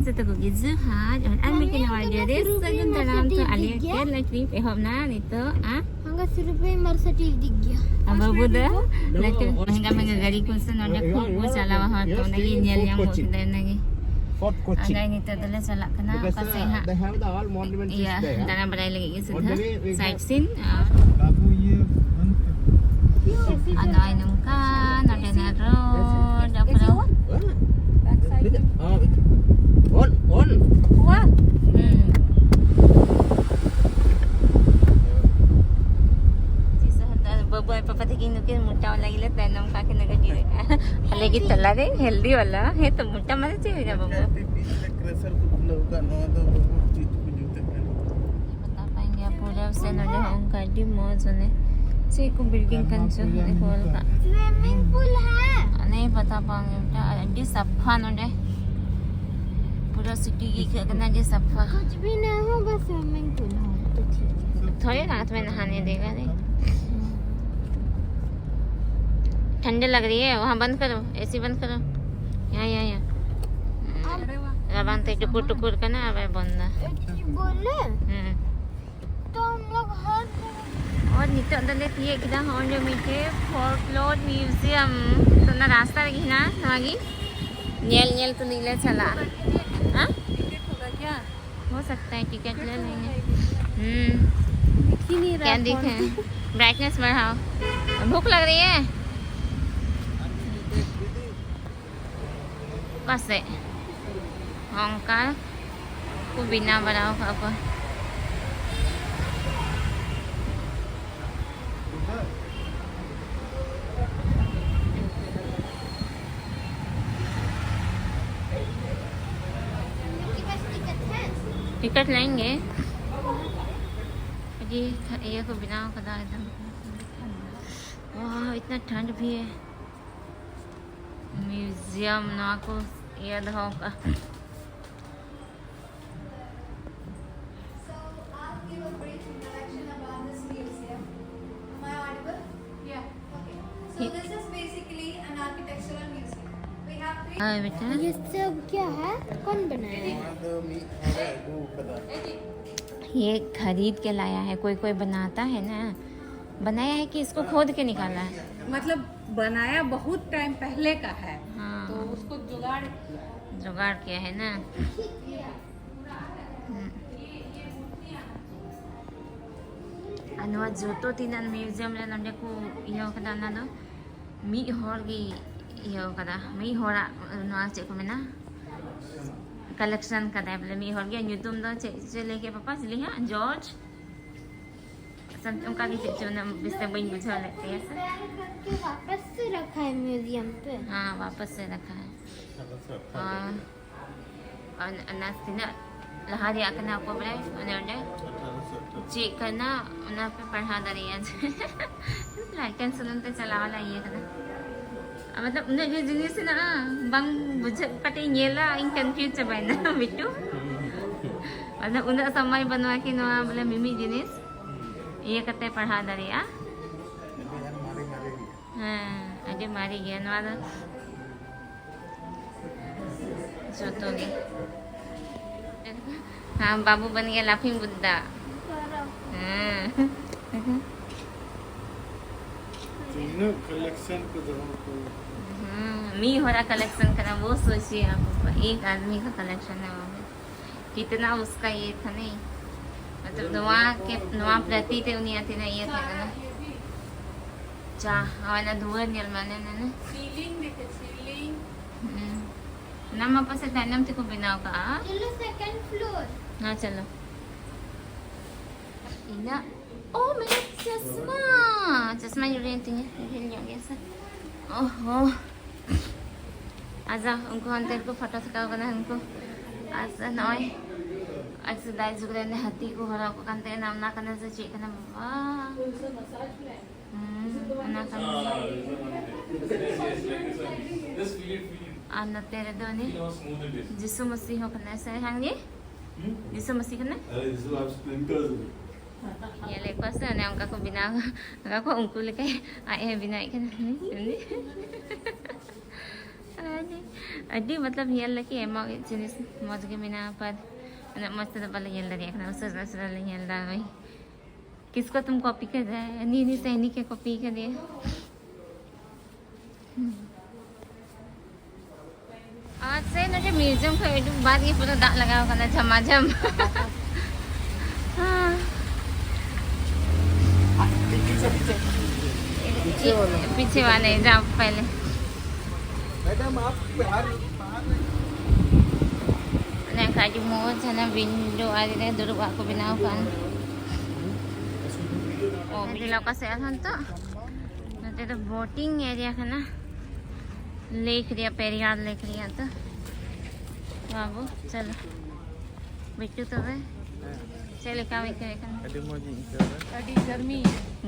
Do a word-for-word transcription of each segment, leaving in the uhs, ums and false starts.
ᱡᱚᱛᱚ ᱠᱚᱜᱮ ᱡᱚᱦᱟᱨ ᱟᱨ ᱟᱨ ᱢᱤᱫᱴᱮᱱ ᱱᱟᱣᱟ video ᱨᱮ ᱥᱟᱹᱜᱩᱱ ᱫᱟᱨᱟᱢ᱾ ᱛᱚ ᱟᱞᱮᱭᱟᱜ ᱠᱮᱨᱞᱟ trip ᱮᱦᱚᱵ ᱱᱟ ᱱᱤᱛᱚᱜ᱾ ᱟᱨ ᱦᱟᱸᱜᱟ ᱥᱩᱨᱩ ᱯᱮ ᱢᱟᱨᱥᱟ ᱴᱤ ᱫᱤᱠ ᱜᱮᱭᱟ᱾ ᱟᱨ ᱵᱟᱹᱵᱩ ᱫᱚ ᱞᱟᱹᱴᱩ ᱢᱮᱸᱜᱟ ᱢᱮᱸᱜᱟ ᱜᱟᱹᱰᱤ ᱠᱚ ᱥᱮ ᱱᱚᱰᱮ ᱠᱷᱚᱱ ᱠᱚ ᱪᱟᱞᱟᱣᱟ ᱦᱚᱲ, ᱛᱚ ᱚᱱᱟᱜᱮ ᱧᱮᱞ ᱧᱟᱢ ᱜᱚᱫ ᱠᱮᱫᱟ ᱚᱱᱟᱜᱮ᱾ ᱟᱨ ᱱᱤᱛᱚᱜ ᱫᱚᱞᱮ ᱪᱟᱞᱟᱜ ᱠᱟᱱᱟ ᱚᱠᱟ ᱥᱮᱫ ᱦᱟᱸᱜ? ᱤᱭᱟᱹ, ᱫᱟᱬᱟ ᱵᱟᱲᱟᱭ ᱞᱟᱹᱜᱤᱫ ᱜᱮ ᱥᱤᱫᱷᱟᱹ side scene᱾ ᱟᱨ ᱱᱚᱜᱼᱚᱭ ᱱᱚᱝᱠᱟ ᱱᱚᱰᱮᱱᱟᱜ road ᱯᱩᱨᱟᱹ ᱚᱱ ᱚᱱ ᱦᱩᱸ᱾ ᱵᱟᱹᱵᱩ ᱟᱨ ᱯᱟᱯᱟ ᱛᱟᱹᱠᱤᱱ ᱱᱩᱠᱤᱱ ᱢᱚᱴᱟᱣ ᱞᱟᱹᱜᱤᱫ ᱞᱮ ᱛᱟᱭᱱᱚᱢ ᱠᱟᱜ ᱠᱤᱱᱟ ᱜᱟᱹᱰᱤ ᱨᱮ᱾ ᱟᱞᱮ ᱜᱮ ᱛᱟᱞᱟ ᱨᱮ healthy ᱵᱟᱞᱟ᱾ ᱦᱮᱸ ᱛᱚ, ᱢᱚᱴᱟ ᱢᱟᱱᱮ ᱪᱮᱫ ᱦᱩᱭᱱᱟ ᱵᱟᱹᱵᱩ? ᱯᱨᱮᱥᱟᱨ ᱠᱚ ᱠᱷᱩᱞᱟᱹᱣ ᱠᱟᱜ, ᱱᱚᱣᱟ ᱫᱚ ᱪᱮᱫ ᱠᱚ ᱡᱩᱛᱮᱫ ᱠᱟᱱ? ᱯᱟᱛᱟ ᱯᱟᱭ ᱜᱮᱭᱟ ᱯᱩᱨᱟᱹ ᱥᱮ ᱱᱚᱰᱮ ᱦᱚᱸ ᱚᱱᱠᱟ ᱟᱹᱰᱤ ᱢᱚᱡᱽ, ᱚᱱᱮ ᱪᱮᱫ ᱠᱚ building ᱠᱟᱱ ᱪᱚ ᱚᱱᱮ ᱠᱚ ᱚᱞ ᱠᱟᱜ᱾ Swimming pool ᱦᱮᱸ᱾ ᱚᱱᱮ ᱯᱟᱛᱟ ᱯᱟᱭ ᱜᱮᱭᱟ ᱢᱤᱫᱴᱟᱝ ᱟᱹᱰᱤ ᱥᱟᱯᱷᱟ ᱱᱚᱰᱮ᱾ ᱯᱩᱨᱟᱹ city ᱜᱮ ᱟᱹᱭᱠᱟᱹᱜ ᱠᱟᱱᱟ ᱟᱹᱰᱤ ᱥᱟᱯᱷᱟ᱾ कुछ भी ना हो, बस swimming pool हो तो ठीक है। थोड़ी रात में नहाने देगा रे। ठंड लग रही है, वहाँ बंद करो, एसी बंद करो। यहाँ, यहाँ, यहाँ। ᱨᱟᱵᱟᱝ ᱛᱮ ᱴᱩᱠᱩᱨ ᱴᱩᱠᱩᱨ ᱠᱟᱱᱟ, ᱟᱵᱟᱨ ᱵᱚᱱᱫᱚ᱾ ᱮ, ᱪᱮᱫ ᱵᱚᱞᱮ? ᱦᱩᱸ᱾ तो हम लोग हर जगह ᱟᱨ ᱱᱤᱛᱚᱜ ᱫᱚᱞᱮ ᱛᱤᱭᱟᱹᱜ ᱠᱮᱫᱟ ᱦᱚᱸᱜᱼᱚᱭ ᱡᱮ ᱢᱤᱫᱴᱮᱡ folklore museum᱾ ᱛᱚ ᱚᱱᱟ ᱨᱟᱥᱛᱟ ᱨᱮᱜᱮ ᱦᱮᱱᱟᱜᱼᱟ, ᱱᱚᱣᱟ ᱜᱮ ᱧᱮᱞ ᱧᱮᱞ ᱛᱩᱞᱩᱡ ᱞᱮ ᱪᱟᱞᱟᱜᱼᱟ᱾ हाँ? हो सकता है, टिकट ले लेंगे। हम्म। क्या दिखे? ब्राइटनेस बढ़ाओ। भूख लग रही है? ᱯᱟᱥᱮᱡ ᱚᱱᱠᱟ ᱠᱚ ᱵᱮᱱᱟᱣ ᱵᱟᱲᱟ ᱟᱠᱟᱫ ᱠᱚ᱾ टिकट लेंगे। ये ये को बिना कदा एकदम। वाह, इतना ठंड भी है। म्यूजियम ना को ये दो का। So, I'll give a brief introduction about this museum. Am I audible? Yeah. Okay. So, this is basically an architectural museum. We have three ᱦᱳᱭ ᱵᱮᱴᱟ᱾ ये सब क्या है? कौन बनाया है? ये खरीद के लाया है, कोई कोई बनाता है ना, बनाया है कि इसको खोद के निकाला है? मतलब बनाया बहुत टाइम पहले का है, हाँ। तो उसको जुगाड़ किया है। जुगाड़ किया है ना। ᱦᱩᱸ᱾ ᱟᱨ ᱱᱚᱣᱟ ᱡᱚᱛᱚ ᱛᱤᱱᱟᱹᱜ ᱢᱤᱭᱩᱡᱤᱭᱟᱢ ᱨᱮ ᱱᱚᱰᱮ ᱠᱚ ᱤᱭᱟᱹ ᱠᱟᱫᱟ, ᱚᱱᱟ ᱫᱚ ᱢᱤᱫ ᱦᱚᱲ ᱜᱮ ᱤᱭᱟᱹ ᱠᱟᱫᱟ, ᱢᱤᱫ ᱦᱚᱲᱟᱜ ᱱᱚᱣᱟ ᱪᱮᱫ ᱠᱚ ᱢᱮᱱᱟ, ᱠᱟᱞᱮᱠᱥᱚᱱ ᱠᱟᱫᱟᱭ ᱵᱚᱞᱮ ᱢᱤᱫ ᱦᱚᱲ ᱜᱮ᱾ ᱧᱩᱛᱩᱢ ᱫᱚ ᱪᱮᱫ ᱪᱮᱫ ᱞᱟᱹᱭ ᱠᱮᱫ ᱯᱟᱯᱟ? ᱪᱤᱞᱤ ᱦᱟᱸᱜ? ᱡᱚᱨᱡ ᱥᱟᱱ-, ᱚᱱᱠᱟ ᱜᱮ ᱪᱮᱫ ᱪᱚ ᱚᱱᱟ ᱵᱮᱥ ᱛᱮ ᱵᱟᱹᱧ ᱵᱩᱡᱷᱟᱹᱣ ᱞᱮᱫ ᱛᱟᱭᱟ ᱥᱮ᱾ करके वापस से रखा है म्यूजियम पे। हाँ, वापस से रखा है। हाँ। ᱚᱱ- ᱚᱱᱟ ᱛᱤᱱᱟᱹᱜ ᱞᱟᱦᱟ ᱨᱮᱭᱟᱜ ᱠᱟᱱᱟ, ᱚᱠᱚᱭ ᱵᱟᱲᱟᱭ? ᱚᱱᱮ ᱚᱸᱰᱮ ᱪᱮᱫ ᱠᱟᱱᱟ, ᱚᱱᱟ ᱯᱮ ᱯᱟᱲᱦᱟᱣ ᱫᱟᱲᱮᱭᱟᱜᱼᱟ᱾ ᱞᱟᱭᱠᱮᱱ ᱥᱩᱱᱩᱢ ᱛᱮ ᱪᱟᱞᱟᱣ ᱞᱮ ᱤᱭᱟᱹ ᱠᱟᱱᱟ᱾ ᱟᱨ ᱢᱚᱛᱞᱚᱵ ᱩᱱᱟᱹᱜ ᱰᱷᱮᱨ ᱡᱤᱱᱤᱥ ᱦᱮᱱᱟᱜᱼᱟ, ᱵᱟᱝ ᱵᱩᱡᱷᱟᱹᱜ, ᱠᱟᱹᱴᱤᱡ ᱤᱧ ᱧᱮᱞᱟ, ᱤᱧ ᱠᱚᱱᱯᱷᱤᱭᱩᱡᱽ ᱪᱟᱵᱟᱭᱮᱱᱟ ᱵᱤᱴᱩ᱾ ᱢᱚᱛᱞᱚᱵ ᱩᱱᱟᱹᱜ ᱥᱚᱢᱚᱭ ᱵᱟᱹᱱᱩᱜᱼᱟ ᱠᱤ ᱱᱚᱣᱟ ᱵᱚᱞᱮ ᱢᱤᱢᱤᱫ ᱡᱤᱱᱤᱥ ᱤᱭᱟᱹ ᱠᱟᱛᱮ ᱯᱟᱲᱦᱟᱣ ᱫᱟᱲᱮᱭᱟᱜᱼᱟ᱾ ᱟᱹᱰᱤ ᱢᱟᱨᱮ ᱢᱟᱨᱮ ᱜᱮᱭᱟ᱾ ᱦᱮᱸ, ᱟᱹᱰᱤ ᱢᱟᱨᱮ ᱜᱮᱭᱟ ᱱᱚᱣᱟ ᱫᱚ᱾ ᱡᱚᱛᱚ ᱜᱮ᱾ ᱦᱮᱸ, ᱵᱟᱹᱵᱩ ᱵᱚᱱ ᱜᱮ ᱞᱟᱯᱷᱤᱝ ᱵᱩᱫᱽᱫᱟ᱾ ᱦᱮᱸ᱾ ᱛᱤᱱᱟᱹᱜ ᱠᱟᱞᱮᱠᱥᱚᱱ ᱠᱚ ᱫᱚᱦᱚ ᱠᱚ᱾ ᱦᱮᱸ, ᱢᱤᱫ ᱦᱚᱲᱟᱜ ᱠᱟᱞᱮᱠᱥᱚᱱ ᱠᱟᱱᱟ, ᱵᱚᱦᱩᱛ ᱥᱳᱪᱤᱭᱮ ᱟᱯᱠᱳ, ᱮᱠ ᱟᱫᱢᱤ ᱠᱟ ᱠᱟᱞᱮᱠᱥᱚᱱ ᱦᱮ ᱵᱟᱵᱩ᱾ ᱠᱤᱛᱱᱟ ᱩᱥᱠᱟ ᱤᱭᱟᱹ ᱛᱷᱟ ᱱᱟᱦᱤᱸ, ᱢᱚᱛᱞᱚᱵ ᱱᱚᱣᱟ ᱠᱮ, ᱱᱚᱣᱟ ᱯᱨᱚᱛᱤ ᱛᱮ ᱩᱱᱤᱭᱟᱜ ᱛᱤᱱᱟᱹᱜ ᱤᱭᱟᱹ ᱛᱟᱦᱮᱸ ᱠᱟᱱᱟ᱾ ᱪᱟ, ᱦᱳᱭ ᱚᱱᱟ ᱫᱩᱣᱟᱹᱨ ᱧᱮᱞ ᱢᱮ, ᱚᱱᱮ, ᱚᱱᱮ, ᱚᱱᱮ᱾ सीलिंग देखे, सीलिंग। ᱦᱩᱸ᱾ ᱚᱱᱟ ᱢᱟ ᱯᱟᱥᱮ ᱛᱟᱭᱱᱚᱢ ᱛᱮᱠᱚ ᱵᱮᱱᱟᱣ ᱠᱟᱜᱼᱟ᱾ चलो सेकंड फ्लोर। ᱦᱮᱸ, ᱪᱚᱞᱚ᱾ ᱤᱧᱟᱹᱜ, ᱳ, ᱢᱮᱨᱟ ᱪᱚᱥᱢᱟ᱾ ᱪᱚᱥᱢᱟ ᱧᱩᱨᱩᱭᱮᱱ ᱛᱤᱧᱟᱹ, ᱰᱷᱤᱞ ᱧᱚᱜ ᱜᱮᱭᱟ ᱥᱮ᱾ ᱳᱦᱳ᱾ ᱟᱪᱪᱷᱟ, ᱩᱱᱠᱩ ᱦᱟᱱᱛᱮ ᱨᱮᱠᱚ ᱯᱷᱳᱴᱳ ᱛᱷᱟᱠᱟᱣ ᱠᱟᱱᱟ ᱩᱱᱠᱩ᱾ ᱟᱨ ᱥᱮ ᱱᱚᱜᱼᱚᱭ ᱥᱮᱫᱟᱭ ᱡᱩᱜᱽ ᱨᱮ ᱚᱱᱮ ᱦᱟᱹᱛᱤ ᱠᱚ ᱦᱚᱨᱚᱜ ᱠᱚ ᱠᱟᱱ ᱛᱟᱦᱮᱱᱟ, ᱚᱱᱟ ᱠᱟᱱᱟ ᱥᱮ ᱪᱮᱫ ᱠᱟᱱᱟ ᱵᱟᱵᱟ? ᱦᱩᱸ, ᱚᱱᱟ ᱠᱟᱱᱟ᱾ ᱟᱨ ᱱᱚᱛᱮ ᱨᱮᱫᱚ ᱩᱱᱤ ᱡᱤᱥᱩ ᱢᱟᱹᱥᱤ ᱦᱚᱸ ᱠᱟᱱᱟᱭ ᱥᱮ ᱦᱟᱝ ᱜᱮ? ᱡᱤᱥᱩ ᱢᱟᱹᱥᱤ ᱠᱟᱱᱟᱭ? ᱧᱮᱞᱮᱫ ᱠᱚᱣᱟ ᱥᱮ, ᱚᱱᱮ ᱚᱱᱠᱟ ᱠᱚ ᱵᱮᱱᱟᱣ, ᱚᱱᱠᱟ ᱠᱚ ᱩᱱᱠᱩ ᱞᱮᱠᱟ ᱟᱡ ᱦᱚᱸᱭ ᱵᱮᱱᱟᱣᱮᱫ ᱠᱟᱱᱟ᱾ ᱩᱱᱤ, ᱩᱱᱤ᱾ ᱟᱨ ᱟᱹᱰᱤ ᱢᱚᱛᱞᱚᱵ ᱧᱮᱞ ᱞᱟᱹᱜᱤᱫ ᱟᱭᱢᱟ ᱡᱤᱱᱤᱥ ᱢᱚᱡᱽ ᱜᱮ ᱢᱮᱱᱟᱜᱼᱟ, ᱯᱟᱨ ᱩᱱᱟᱹᱜ ᱢᱚᱡᱽ ᱛᱮᱫᱚ ᱵᱟᱞᱮ ᱧᱮᱞ ᱫᱟᱲᱮᱭᱟᱜ ᱠᱟᱱᱟ, ᱩᱥᱟᱹᱨᱟ ᱩᱥᱟᱹᱨᱟ ᱞᱮ ᱧᱮᱞ ᱮᱫᱟ᱾ ᱱᱩᱭ ᱠᱤᱥᱠᱚ ᱛᱩᱢ ᱠᱚᱯᱤ ᱠᱟᱫᱟ, ᱱᱤ ᱱᱤ ᱥᱮ ᱱᱤ ᱠᱮ ᱠᱚᱯᱤ ᱠᱟᱫᱮᱭᱟ᱾ ᱟᱨ ᱥᱮ ᱱᱚᱰᱮ ᱢᱤᱭᱩᱡᱤᱭᱟᱢ ᱠᱷᱚᱱ ᱩᱰᱩᱠ ᱵᱟᱫ ᱜᱮ ᱯᱩᱨᱟᱹ ᱫᱟᱜ ᱞᱟᱜᱟᱣ ᱠᱟᱱᱟ ᱡᱷᱟᱢᱟ ᱡᱷᱟᱢ᱾ ᱯᱤᱪᱷᱮ ᱣᱟᱞᱟ᱾ ᱯᱤᱪᱷᱮ ᱣᱟᱞᱟ, ᱡᱟᱣ ᱯᱮᱦᱞᱮ᱾ मैडम, आप बाहर, बाहर नहीं। ᱚᱱᱮ ᱚᱱᱠᱟ ᱟᱹᱰᱤ ᱢᱚᱡᱽ, ᱦᱟᱱᱟ ᱣᱤᱱᱰᱳ ᱟᱲᱮ ᱨᱮ ᱫᱩᱲᱩᱵ ᱟᱜ ᱠᱚ ᱵᱮᱱᱟᱣ ᱠᱟᱜᱼᱟ᱾ ᱚ, ᱫᱮᱞᱟ ᱚᱠᱟ ᱥᱮᱫ ᱟᱨᱦᱚᱸ ᱱᱤᱛᱚᱜ? ᱱᱚᱛᱮ ᱫᱚ ᱵᱳᱴᱤᱝ ᱮᱨᱤᱭᱟ ᱠᱟᱱᱟ, ᱞᱮᱠ ᱨᱮᱭᱟᱜ, ᱯᱮᱨᱤᱭᱟᱨ ᱞᱮᱠ ᱨᱮᱭᱟᱜ᱾ ᱛᱚ ᱵᱟᱹᱵᱩ, ᱪᱚᱞᱚ᱾ ᱵᱤᱴᱴᱩ, ᱛᱚᱵᱮ ᱪᱮᱫ ᱞᱮᱠᱟᱢ ᱟᱹᱭᱠᱟᱹᱣᱮᱫ ᱠᱟᱱᱟ? ᱟᱹᱰᱤ ᱢᱚᱡᱽ ᱤᱧ ᱟᱹᱭᱠᱟᱹᱣ ᱮᱫᱟ᱾ ᱟᱹᱰᱤ ᱜᱟᱨᱢᱤ᱾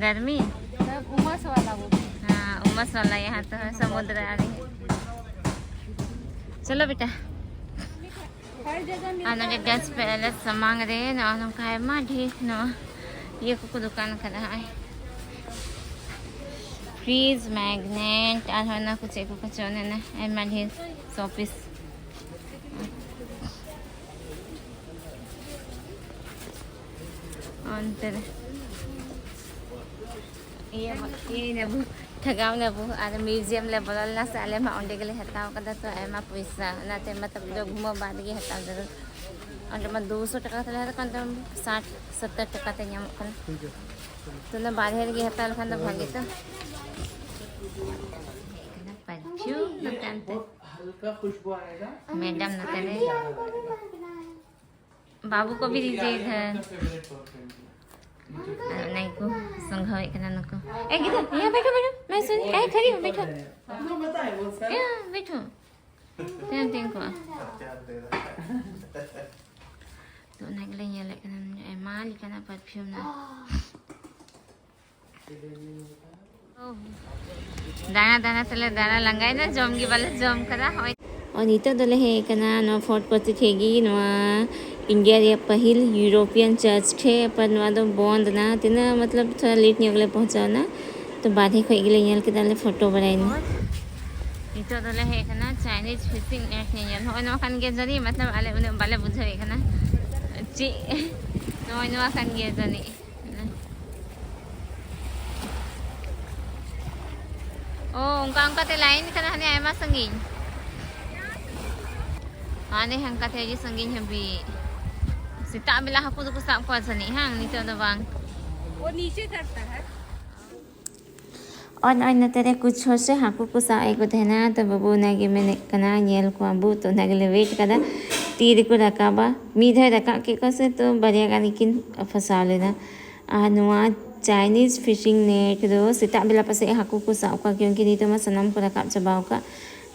ᱜᱟᱨᱢᱤ? ᱥᱟᱵ ᱩᱢᱟᱥ ᱣᱟᱞᱟ ᱵᱚᱞᱮ᱾ ᱦᱮᱸ, ᱩᱢᱟᱥ ᱣᱟᱞᱟ ᱭᱟᱦᱟᱸ ᱛᱚ ᱦᱮᱸ, ᱥᱚᱢᱩᱫᱨᱚ ᱟᱲᱮ᱾ ᱪᱚᱞᱚ ᱵᱮᱴᱟ᱾ ᱦᱟᱨ ᱡᱟᱭᱜᱟ ᱢᱤᱞᱛᱟ ᱟᱨ ᱱᱚᱰᱮ ᱦᱟᱭ ᱰᱟᱪ ᱡᱟᱭᱜᱟ᱾ ᱯᱮᱞᱮᱥ ᱥᱟᱢᱟᱝ ᱨᱮ ᱱᱚᱜᱼᱚ ᱱᱚᱝᱠᱟ ᱟᱭᱢᱟ ᱰᱷᱮᱨ ᱱᱚᱣᱟ ᱤᱭᱟᱹ ᱠᱚᱠᱚ ᱫᱚᱠᱟᱱ ᱠᱟᱫᱟ᱾ ᱦᱚᱸᱜᱼᱚᱭ ᱯᱷᱨᱤᱡᱽ, ᱢᱮᱜᱱᱮᱴ, ᱟᱨᱦᱚᱸ ᱚᱱᱟ ᱠᱚ ᱪᱮᱫ ᱠᱚ ᱠᱚᱪᱚ ᱚᱱᱮ ᱚᱱᱟ ᱟᱭᱢᱟ ᱰᱷᱮᱨ ᱥᱚᱯᱤᱥ᱾ ᱚᱱᱛᱮ ᱨᱮ ᱤᱭᱟᱹ ᱤᱭᱟᱹᱭ ᱱᱟᱵᱚ, ᱴᱷᱟᱜᱟᱣ ᱱᱟᱵᱚ ᱟᱨ ᱢᱤᱭᱩᱡᱤᱭᱟᱢ ᱞᱮ ᱵᱚᱞᱚ ᱞᱮᱱᱟ ᱥᱮ, ᱟᱞᱮ ᱢᱟ ᱚᱸᱰᱮ ᱜᱮᱞᱮ ᱦᱟᱛᱟᱣ ᱠᱟᱫᱟ᱾ ᱛᱚ ᱟᱭᱢᱟ ᱯᱚᱭᱥᱟ, ᱚᱱᱟᱛᱮ ᱢᱚᱛᱞᱚᱵ ᱯᱩᱨᱟᱹ ᱜᱷᱩᱢᱟᱹ ᱵᱟᱫ ᱜᱮ ᱦᱟᱛᱟᱣ ᱡᱟᱹᱨᱩᱲ᱾ ᱚᱸᱰᱮ ᱢᱟ ᱫᱩᱥᱚ ᱴᱟᱠᱟ ᱛᱟᱞᱮ ᱦᱟᱛᱟᱣ ᱠᱟᱱ ᱛᱟᱦᱮᱸ, ᱥᱟᱴ ᱥᱚᱛᱛᱚᱨ ᱴᱟᱠᱟ ᱛᱮ ᱧᱟᱢᱚᱜ ᱠᱟᱱᱟ᱾ ᱛᱚ ᱚᱱᱟ ᱵᱟᱨᱦᱮ ᱨᱮᱜᱮ ᱦᱟᱛᱟᱣ ᱞᱮᱠᱷᱟᱱ ᱫᱚ ᱵᱷᱟᱜᱮ ᱛᱚ᱾ ᱯᱟᱨᱯᱷᱤᱭᱩᱢ ᱫᱚᱠᱟᱱ ᱛᱮ᱾ ᱢᱮᱰᱟᱢ ᱱᱚᱛᱮ ᱨᱮ᱾ बाबू को भी दीजिए इधर। ᱟᱨ ᱚᱱᱟ ᱜᱮᱠᱚ ᱥᱚᱸᱜᱷᱟᱣᱮᱫ ᱠᱟᱱᱟ ᱱᱩᱠᱩ᱾ ए, किधर? यहाँ बैठो, बैठो। मैं सुन, ए, खड़ी हूँ, बैठो। यहाँ बैठो। ᱛᱤᱸᱜᱩ, ᱛᱤᱸᱜᱩ ᱠᱚᱜᱼᱟ᱾ ᱛᱚ ᱚᱱᱟ ᱜᱮᱞᱮ ᱧᱮᱞᱮᱫ ᱠᱟᱱᱟ, ᱟᱭᱢᱟ ᱞᱮᱠᱟᱱᱟᱜ ᱯᱟᱨᱯᱷᱤᱭᱩᱢ ᱢᱮᱱᱟᱜᱼᱟ᱾ ᱫᱟᱬᱟ ᱫᱟᱬᱟ ᱛᱮᱞᱮ ᱫᱟᱬᱟ ᱞᱟᱸᱜᱟᱭᱮᱱᱟ, ᱡᱚᱢ ᱜᱮ ᱵᱟᱞᱮ ᱡᱚᱢ ᱠᱟᱫᱟ᱾ ᱦᱚᱸᱜᱼᱚᱭ ᱟᱨ ᱱᱤᱛᱚᱜ ᱫᱚᱞᱮ ᱦᱮᱡ ᱟᱠᱟᱱᱟ ᱱᱚᱣᱟ ᱯᱷᱳᱨᱴ ᱠᱚᱪᱤ ᱴᱷᱮᱡ ᱜᱮ, ᱱᱚᱣᱟ ᱤᱱᱰᱤᱭᱟ ᱨᱮᱭᱟᱜ ᱯᱟᱹᱦᱤᱞ ᱤᱭᱩᱨᱳᱯᱤᱭᱟᱱ ᱪᱟᱨᱪ ᱴᱷᱮᱡ, ᱯᱟᱨ ᱱᱚᱣᱟ ᱫᱚ ᱵᱚᱱᱫ ᱮᱱᱟ᱾ ᱛᱤᱱᱟᱹᱜ ᱢᱚᱛᱞᱚᱵ ᱛᱷᱚᱲᱟ ᱞᱮᱴ ᱧᱚᱜ ᱞᱮ ᱯᱳᱸᱪᱷᱟᱣ ᱮᱱᱟ, ᱛᱚ ᱵᱟᱨᱦᱮ ᱠᱷᱚᱡ ᱜᱮᱞᱮ ᱧᱮᱞ ᱠᱮᱫᱟ, ᱞᱮ ᱯᱷᱳᱴᱳ ᱵᱟᱲᱟᱭᱮᱱᱟ᱾ ᱱᱤᱛᱚᱜ ᱫᱚᱞᱮ ᱦᱮᱡ ᱟᱠᱟᱱᱟ Chinese fishing net ᱧᱮᱧᱮᱞ᱾ ᱱᱚᱜᱼᱚᱭ ᱱᱚᱣᱟ ᱠᱟᱱ ᱜᱮᱭᱟ ᱡᱟᱹᱱᱤᱡ, ᱢᱚᱛᱞᱚᱵ ᱟᱞᱮ ᱩᱱᱟᱹᱜ ᱵᱟᱞᱮ ᱵᱩᱡᱷᱟᱹᱣᱮᱫ ᱠᱟᱱᱟ ᱪᱮᱫ᱾ ᱱᱚᱜᱼᱚᱭ ᱱᱚᱣᱟ ᱠᱟᱱ ᱜᱮᱭᱟ ᱡᱟᱹᱱᱤᱡ᱾ ᱚ, ᱚᱱᱠᱟ ᱚᱱᱠᱟᱛᱮ line ᱠᱟᱱᱟ ᱦᱟᱱᱮ ᱟᱭᱢᱟ ᱥᱟᱺᱜᱤᱧ᱾ ᱦᱟᱱᱮ ᱦᱟᱱᱠᱟᱛᱮ ᱟᱹᱰᱤ ᱥᱟᱺᱜᱤᱧ ᱦᱟᱹᱵᱤᱡ᱾ ᱥᱮᱛᱟᱜ ᱵᱮᱞᱟ ᱦᱟᱹᱠᱩ ᱫᱚᱠᱚ ᱥᱟᱵ ᱠᱚᱣᱟ ᱡᱟᱹᱱᱤᱡ, ᱦᱟᱝ? ᱱᱤᱛᱚᱜ ᱫᱚ ᱵᱟᱝ᱾ वो नीचे करता है। ᱟᱨ ᱱᱚᱜᱼᱚᱭ ᱱᱚᱛᱮ ᱨᱮ ᱠᱩᱪ ᱦᱚᱲ ᱥᱮ ᱦᱟᱹᱠᱩ ᱠᱚ ᱥᱟᱵ ᱮᱫ ᱠᱚ ᱛᱟᱦᱮᱱᱟ, ᱛᱚ ᱵᱟᱹᱵᱩ ᱚᱱᱟᱜᱮ ᱢᱮᱱᱮᱫ ᱠᱟᱱᱟ, ᱧᱮᱞ ᱠᱚᱣᱟ ᱵᱚ, ᱛᱚ ᱚᱱᱟ ᱜᱮᱞᱮ wait ᱠᱟᱫᱟ, ᱛᱤ ᱨᱮᱠᱚ ᱨᱟᱠᱟᱵᱟ᱾ ᱢᱤᱫ ᱫᱷᱟᱣ ᱨᱟᱠᱟᱵ ᱠᱮᱫ ᱠᱚᱣᱟ ᱥᱮ, ᱛᱚ ᱵᱟᱨᱭᱟ ᱜᱟᱱ ᱠᱤᱱ ᱯᱷᱟᱥᱟᱣ ᱞᱮᱱᱟ᱾ ᱟᱨ ᱱᱚᱣᱟ Chinese fishing net ᱫᱚ ᱥᱮᱛᱟᱜ ᱵᱮᱞᱟ ᱯᱟᱥᱮᱡ ᱦᱟᱹᱠᱩ ᱠᱚ ᱥᱟᱵ ᱠᱚᱣᱟ, ᱠᱤᱭᱩᱸᱠᱤ ᱱᱤᱛᱚᱜ ᱢᱟ ᱥᱟᱱᱟᱢ ᱠᱚ ᱨᱟᱠᱟᱵ ᱪᱟᱵᱟᱣ ᱟᱠᱟᱫ᱾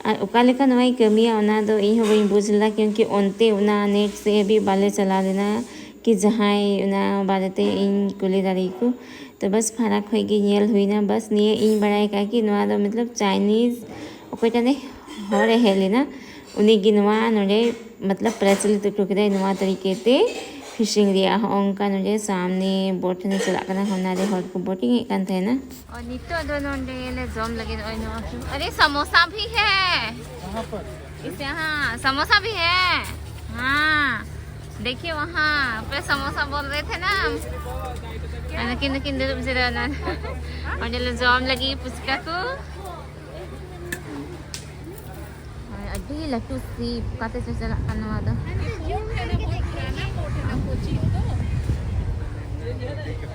ᱟᱨ ᱚᱠᱟ ᱞᱮᱠᱟ ᱱᱚᱣᱟᱭ ᱠᱟᱹᱢᱤᱭᱟ, ᱚᱱᱟ ᱫᱚ ᱤᱧ ᱦᱚᱸ ᱵᱟᱹᱧ ᱵᱩᱡᱽ ᱞᱮᱫᱟ, ᱠᱤᱭᱩᱸᱠᱤ ᱚᱱᱛᱮ ᱚᱱᱟ net ᱥᱮᱫ ᱦᱟᱹᱵᱤᱡ ᱵᱟᱞᱮ ᱪᱟᱞᱟᱣ ᱞᱮᱱᱟ, ᱠᱤ ᱡᱟᱦᱟᱸᱭ ᱚᱱᱟ ᱵᱟᱨᱮᱛᱮ ᱤᱧ ᱠᱩᱞᱤ ᱫᱟᱲᱮᱭᱟᱠᱚ᱾ ᱛᱚ ᱵᱟᱥ ᱯᱷᱟᱨᱟᱠ ᱠᱷᱚᱡ ᱜᱮ ᱧᱮᱞ ᱦᱩᱭᱱᱟ᱾ ᱵᱟᱥ ᱱᱤᱭᱟᱹ ᱤᱧ ᱵᱟᱲᱟᱭ ᱠᱟᱜᱼᱟ ᱠᱤ ᱱᱚᱣᱟ ᱫᱚ ᱢᱚᱛᱞᱚᱵ Chinese ᱚᱠᱚᱭᱴᱟᱜ ᱱᱮ ᱦᱚᱲᱮ ᱦᱮᱡ ᱞᱮᱱᱟ, ᱩᱱᱤ ᱜᱮ ᱱᱚᱣᱟ ᱱᱚᱰᱮ ᱢᱚᱛᱞᱚᱵ ᱯᱨᱚᱪᱚᱞᱤᱛ ᱦᱚᱴᱚ ᱠᱮᱫᱟᱭ ᱱᱚᱣᱟ ᱛᱟᱹᱨᱤᱠᱮ ᱛᱮ fishing ᱨᱮᱭᱟᱜ᱾ ᱦᱚᱸᱜᱼᱚ ᱱᱚᱝᱠᱟ ᱱᱚᱰᱮ ᱥᱟᱢᱱᱮ boat ᱦᱚᱸ ᱪᱟᱞᱟᱜ ᱠᱟᱱᱟ, ᱚᱱᱟ ᱨᱮ ᱦᱚᱲ ᱠᱚ boating ᱮᱫ ᱠᱟᱱ ᱛᱟᱦᱮᱱᱟ᱾ ᱟᱨ ᱱᱤᱛᱚᱜ ᱫᱚ ᱱᱚᱰᱮ ᱞᱮ ᱡᱚᱢ ᱞᱟᱹᱜᱤᱫ ᱱᱚᱜᱼᱚᱭ ᱱᱚᱣᱟ ᱠᱚ᱾ ᱟᱨᱮ ᱥᱟᱢᱳᱥᱟ ᱵᱷᱤ ᱦᱮ᱾ ᱠᱟᱦᱟᱸ ᱯᱟᱨ? ᱤᱥᱮ ᱦᱟᱸ ᱥᱟᱢᱳᱥᱟ ᱵᱷᱤ ᱦᱮ᱾ ᱦᱟᱸ ᱫᱮᱠᱷᱤᱭᱮ ᱣᱟᱦᱟᱸ ᱯᱮ ᱥᱟᱢᱳᱥᱟ ᱵᱚᱞ ᱨᱮ ᱛᱷᱮ ᱱᱟ᱾ ᱟᱨ ᱱᱩᱠᱤᱱ ᱫᱚᱠᱤᱱ ᱫᱩᱲᱩᱵ ᱡᱤᱨᱟᱹᱣ ᱮᱱᱟ᱾ ᱚᱸᱰᱮ ᱞᱮ ᱡᱚᱢ ᱞᱟᱹᱜᱤᱫ ᱯᱷᱩᱪᱠᱟ ᱠᱚ᱾ ᱟᱹᱰᱤ ᱞᱟᱹᱴᱩ ᱥᱤᱯ ᱚᱠᱟᱛᱮ ᱪᱚ ᱪᱟᱞᱟᱜ ᱠᱟᱱᱟ ᱱᱚᱣᱟ ᱫᱚ᱾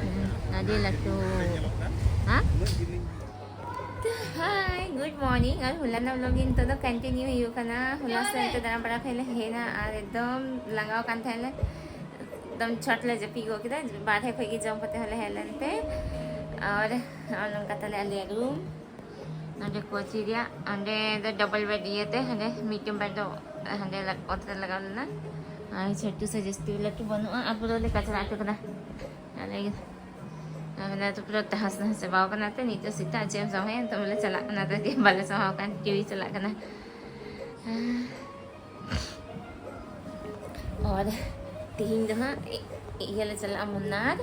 ᱦᱩᱸ, ᱟᱹᱰᱤ ᱞᱟᱹᱴᱩ᱾ ᱦᱮᱸ? Hi, good morning. ᱟᱨ ᱦᱚᱞᱟᱱᱟᱜ vlog ᱜᱮ ᱱᱤᱛᱚᱜ ᱫᱚ continue ᱦᱩᱭᱩᱜ ᱠᱟᱱᱟ᱾ ᱦᱚᱞᱟ ᱥᱮᱫ ᱚᱱᱛᱮ ᱫᱟᱬᱟ ᱵᱟᱲᱟ ᱠᱷᱚᱡ ᱞᱮ ᱦᱮᱡ ᱮᱱᱟ ᱟᱨ ᱮᱠᱫᱚᱢ ᱞᱟᱸᱜᱟᱣ ᱠᱟᱱ ᱛᱟᱦᱮᱸᱞᱮ, ᱮᱠᱫᱚᱢ ᱪᱷᱚᱴ ᱞᱮ ᱡᱟᱹᱯᱤᱫ ᱜᱚᱫ ᱠᱮᱫᱟ᱾ ᱵᱟᱨᱦᱮ ᱠᱷᱚᱡ ᱜᱮ ᱡᱚᱢ ᱠᱟᱛᱮ ᱦᱚᱸᱞᱮ ᱦᱮᱡ ᱞᱮᱱ ᱛᱮ᱾ ᱟᱨ ᱱᱚᱜᱼᱚ ᱱᱚᱝᱠᱟ ᱛᱟᱞᱮ ᱟᱞᱮᱭᱟᱜ room᱾ ᱱᱚᱸᱰᱮ ᱠᱳᱪᱤ ᱨᱮᱭᱟᱜ, ᱚᱸᱰᱮ ᱫᱚ double bed ᱤᱭᱟᱹᱛᱮ ᱦᱟᱸᱰᱮ ᱢᱤᱫᱴᱮᱱ bed ᱫᱚ ᱦᱟᱸᱰᱮ ᱞᱟ-, ᱚᱛ ᱨᱮ ᱞᱟᱜᱟᱣ ᱞᱮᱱᱟ᱾ ᱟᱨ ᱪᱷᱟᱹᱴᱩ ᱥᱮ ᱡᱟᱹᱥᱛᱤ ᱞᱟᱹᱴᱩ ᱵᱟᱹᱱᱩᱜᱼᱟ, ᱟᱨ ᱯᱩᱨᱟᱹ ᱞᱮ ᱠᱟᱪᱨᱟ ᱦᱚᱴᱚ ᱠᱟᱫᱟ᱾ ᱟᱞᱮ ᱜᱮ᱾ ᱟᱨ ᱢᱮᱱᱫᱟ ᱛᱚ ᱯᱩᱨᱟᱹ ᱛᱟᱦᱟᱥ ᱱᱟᱦᱟᱥ ᱪᱟᱵᱟᱣ ᱠᱟᱱᱟ, ᱛᱚ ᱱᱤᱛᱚᱜ ᱥᱮᱛᱟᱜ ᱪᱮᱫ ᱮᱢ ᱥᱟᱶᱟᱭᱟ, ᱱᱤᱛᱚᱜ ᱵᱚᱞᱮ ᱪᱟᱞᱟᱜ ᱠᱟᱱᱟ, ᱛᱚ ᱵᱟᱞᱮ ᱥᱟᱶᱟᱣ ᱠᱟᱱ, ᱴᱤᱵᱷᱤ ᱪᱟᱞᱟᱜ ᱠᱟᱱᱟ᱾ ᱟᱨ ᱛᱤᱦᱤᱧ ᱫᱚ ᱦᱟᱸᱜ ᱤ-, ᱤᱭᱟᱹ ᱞᱮ ᱪᱟᱞᱟᱜᱼᱟ ᱢᱩᱱᱟᱨ᱾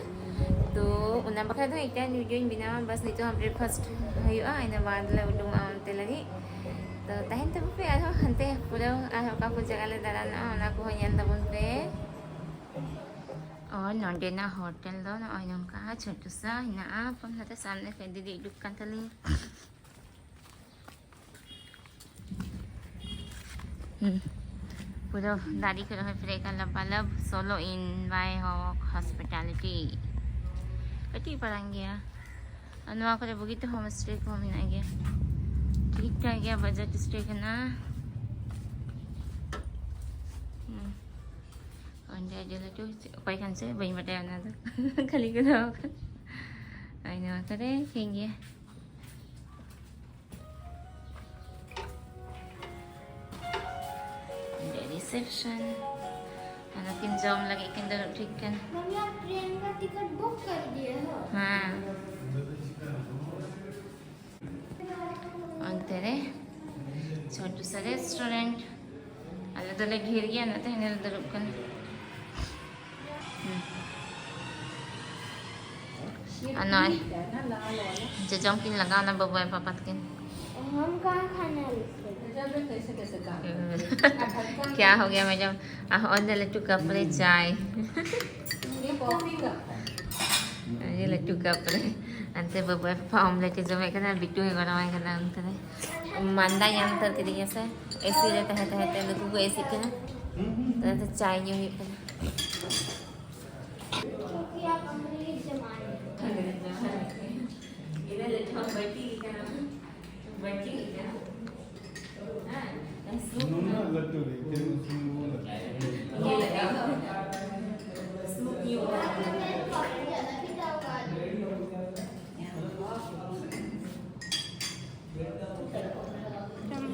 ᱛᱚ ᱚᱱᱟ ᱵᱟᱠᱷᱨᱟ ᱫᱚ ᱮᱴᱟᱜ video ᱧ ᱵᱮᱱᱟᱣᱟ, ᱵᱟᱥ ᱱᱤᱛᱚᱜ ᱦᱟᱸᱜ breakfast ᱦᱩᱭᱩᱜᱼᱟ, ᱤᱱᱟᱹ ᱵᱟᱫᱽ ᱞᱮ ᱩᱰᱩᱝᱚᱜᱼᱟ ᱚᱱᱛᱮ ᱞᱟᱹᱜᱤᱫ᱾ ᱛᱚ ᱛᱟᱦᱮᱱ ᱛᱟᱵᱚᱱ ᱯᱮ, ᱟᱨᱦᱚᱸ ᱦᱟᱱᱛᱮ ᱯᱩᱨᱟᱹ ᱟᱨᱦᱚᱸ ᱚᱠᱟ ᱠᱚ ᱡᱟᱭᱜᱟ ᱞᱮ ᱫᱟᱬᱟᱱᱟ, ᱚᱱᱟ ᱠᱚᱦᱚᱸ ᱧᱮᱞ ᱛᱟᱵᱚᱱ ᱯᱮ᱾ ᱟᱨ ᱱᱚᱸᱰᱮᱱᱟᱜ ᱦᱳᱴᱮᱞ ᱫᱚ ᱱᱚᱜᱼᱚᱭ ᱱᱚᱝᱠᱟ ᱪᱷᱳᱴᱩ ᱥᱟ ᱦᱮᱱᱟᱜᱼᱟ᱾ ᱯᱷᱳᱱ ᱦᱟᱛᱮ ᱥᱟᱢᱱᱮ ᱠᱷᱚᱱ ᱫᱤᱫᱤ ᱩᱰᱩᱠ ᱠᱟᱱ ᱛᱟᱞᱮᱭᱟ᱾ ᱦᱩᱸ᱾ ᱯᱩᱨᱟᱹ ᱫᱟᱨᱮ ᱠᱚ ᱨᱚᱦᱚᱭ ᱯᱮᱨᱮᱡ ᱠᱟᱱ ᱞᱟᱵᱟᱞᱟᱵ, solo in by Hawk Hospitality᱾ ᱠᱟᱹᱴᱤᱡ ᱯᱟᱨᱟᱝ ᱜᱮᱭᱟ᱾ ᱟᱨ ᱱᱚᱣᱟ ᱠᱚᱨᱮ ᱵᱩᱜᱤ ᱛᱮ homestay ᱠᱚᱦᱚᱸ ᱢᱮᱱᱟᱜ ᱜᱮᱭᱟ᱾ ᱴᱷᱤᱠ ᱴᱷᱟᱠ ᱜᱮᱭᱟ, budget stay ᱠᱟᱱᱟ᱾ ᱦᱩᱸ᱾ ᱚᱸᱰᱮ ᱟᱹᱰᱤ ᱞᱟᱹᱴᱩ ᱪᱮᱫ, ᱚᱠᱚᱭ ᱠᱟᱱ ᱪᱚᱭ, ᱵᱟᱹᱧ ᱵᱟᱰᱟᱭᱟ ᱚᱱᱟ ᱫᱚ᱾ ᱠᱷᱟᱹᱞᱤ ᱠᱚ ᱫᱚᱦᱚ ᱠᱟᱜ᱾ ᱟᱨ ᱱᱚᱣᱟ ᱠᱚᱨᱮ ᱴᱷᱤᱠ ᱜᱮᱭᱟ᱾ ᱚᱸᱰᱮ reception᱾ ᱟᱨ ᱱᱩᱠᱤᱱ ᱡᱚᱢ ᱞᱟᱹᱜᱤᱫ ᱠᱤᱱ ᱫᱩᱲᱩᱵ ᱴᱷᱤᱠ ᱠᱟᱱᱟ᱾ मम्मी, आप ट्रेन का टिकट बुक कर दिए हो? ᱦᱮᱸ᱾ ᱚᱱᱛᱮ ᱨᱮ ᱪᱷᱳᱴᱩ ᱥᱟ restaurant᱾ ᱟᱞᱮ ᱫᱚᱞᱮ ᱰᱷᱮᱨ ᱜᱮᱭᱟ, ᱚᱱᱟᱛᱮ ᱦᱟᱸᱰᱮ ᱞᱮ ᱫᱩᱲᱩᱵ ᱠᱟᱱᱟ᱾ ᱦᱩᱸ᱾ ᱟᱨ ᱱᱚᱜᱼᱚᱭ ᱡᱚᱡᱚᱢ ᱠᱤᱱ ᱞᱟᱜᱟᱣ ᱮᱱᱟ ᱵᱟᱹᱵᱩ ᱟᱨ ᱯᱟᱯᱟ ᱛᱟᱹᱠᱤᱱ᱾ हम कहाँ खाने वाले थे? क्या हो गया मैडम? ᱟᱨ ᱦᱚᱸᱜᱼᱚᱭ ᱫᱚ ᱞᱟᱹᱴᱩ cup ᱨᱮ ᱪᱟᱭ᱾ ᱟᱹᱰᱤ ᱞᱟᱹᱴᱩ cup ᱨᱮ᱾ ᱚᱱᱛᱮ ᱵᱟᱹᱵᱩ ᱟᱨ ᱯᱟᱯᱟ omelette ᱮ ᱡᱚᱢᱮᱫ ᱠᱟᱱᱟ, ᱵᱤᱴᱩ ᱦᱚᱸᱭ ᱜᱚᱲᱚᱣᱟᱭ ᱠᱟᱱᱟ ᱚᱱᱛᱮ ᱨᱮ᱾ ᱢᱟᱸᱫᱟ ᱧᱟᱢ ᱩᱛᱟᱹᱨ ᱠᱤᱫᱤᱧᱟ ᱥᱮ, AC ᱨᱮ ᱛᱟᱦᱮᱸ ᱛᱟᱦᱮᱸ ᱛᱮ ᱱᱩᱠᱩ ᱠᱚ ᱮᱥᱤᱜ ᱠᱟᱱᱟ᱾ ᱛᱚ ᱪᱟᱭ ᱧᱩ ᱦᱩᱭᱩᱜ ᱠᱟᱱᱟ᱾ क्योंकि आप अंग्रेज जमाने के। ᱤᱱᱟᱹ ᱞᱟᱹᱴᱩ ᱵᱟᱹᱴᱤ ᱠᱟᱱᱟ, ᱵᱟᱹᱴᱤ ᱠᱟᱱᱟ᱾ ᱦᱮᱸ, ᱥᱩᱯ ᱱᱩᱱᱟᱹᱜ ᱞᱟᱹᱴᱩ ᱨᱮ ᱮᱠᱮᱱ ᱥᱩᱯ ᱵᱚᱱ ᱞᱟᱹᱴᱩ᱾ ᱤᱭᱟᱹ ᱞᱟᱜᱟᱣ᱾ ᱥᱩᱯ ᱧᱩ᱾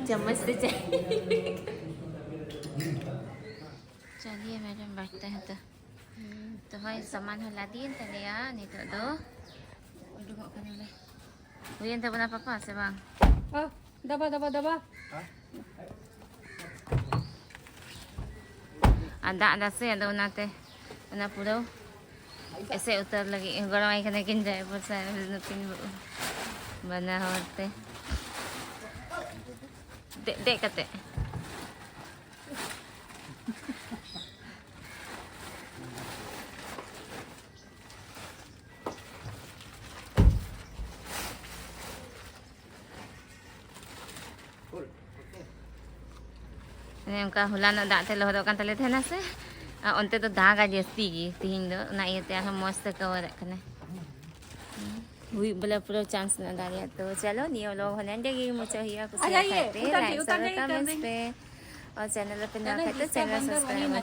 ᱪᱟᱢᱚᱪ ᱛᱮ ᱪᱟᱭ᱾ चलिए मैडम, बैठते हैं तो। तो भाई, सामान ᱦᱚᱸ ᱞᱟᱫᱮᱭᱮᱱ ᱛᱟᱞᱮᱭᱟ, ᱱᱤᱛᱚᱜ ᱫᱚ ᱩᱰᱩᱠᱚᱜ ᱠᱟᱱᱟᱞᱮ᱾ ᱦᱩᱭᱮᱱ ᱛᱟᱵᱚᱱᱟ ᱯᱟᱯᱟ ᱥᱮ ᱵᱟᱝ? ᱚ, ᱫᱟᱵᱟ, ᱫᱟᱵᱟ, ᱫᱟᱵᱟ᱾ ᱟᱨ ᱫᱟᱜ ᱫᱟᱥᱮ, ᱟᱫᱚ ᱚᱱᱟᱛᱮ ᱚᱱᱟ ᱯᱩᱨᱟᱹ ᱮᱥᱮᱫ ᱩᱛᱟᱹᱨ ᱞᱟᱹᱜᱤᱫ ᱜᱚᱲᱚᱣᱟᱭ ᱠᱟᱱᱟ ᱠᱤᱱ driver ᱥᱟᱦᱮᱵ, ᱱᱩᱠᱤᱱ ᱵᱟᱱᱟ ᱦᱚᱲ ᱛᱮ᱾ ᱫᱮᱡ, ᱫᱮᱡ ᱠᱟᱛᱮ᱾ ᱚᱱᱮ ᱚᱱᱠᱟ ᱦᱚᱞᱟᱱᱚᱜ ᱫᱟᱜ ᱛᱮ ᱞᱚᱦᱚᱫᱚᱜ ᱠᱟᱱ ᱛᱟᱞᱮ ᱛᱟᱦᱮᱱᱟ ᱥᱮ᱾ ᱟᱨ ᱚᱱᱛᱮ ᱫᱚ ᱫᱟᱜᱟ ᱡᱟᱹᱥᱛᱤ ᱜᱮ ᱛᱤᱦᱤᱧ ᱫᱚ, ᱚᱱᱟ ᱤᱭᱟᱹᱛᱮ ᱟᱨᱦᱚᱸ ᱢᱚᱡᱽ ᱛᱮ ᱠᱚᱵᱷᱟᱨᱚᱜ ᱠᱟᱱᱟ᱾ ᱦᱩᱭᱩᱜ ᱵᱚᱞᱮ ᱯᱩᱨᱟᱹ ᱪᱟᱱᱥ ᱢᱮᱱᱟᱜ ᱫᱟᱲᱮᱭᱟᱜ᱾ ᱛᱚ ᱪᱚᱞᱚ, ᱱᱤᱭᱟᱹ ᱵᱞᱚᱜ ᱦᱚᱸ ᱱᱚᱸᱰᱮ ᱜᱮ ᱢᱩᱪᱟᱹᱫ ᱦᱩᱭᱩᱜᱼᱟ᱾ ᱠᱩᱥᱤᱭᱟᱜ ᱠᱷᱟᱡ ᱯᱮ, ᱞᱟᱭᱤᱠ, ᱥᱟᱵᱥᱠᱨᱟᱭᱤᱵ ᱯᱮ᱾ ᱟᱨ ᱪᱮᱱᱮᱞ ᱨᱮᱯᱮ ᱱᱟᱣᱟ ᱠᱷᱟᱡ ᱫᱚ ᱪᱮᱱᱮᱞ ᱥᱟᱵᱥᱠᱨᱟᱭᱤᱵ ᱯᱮ᱾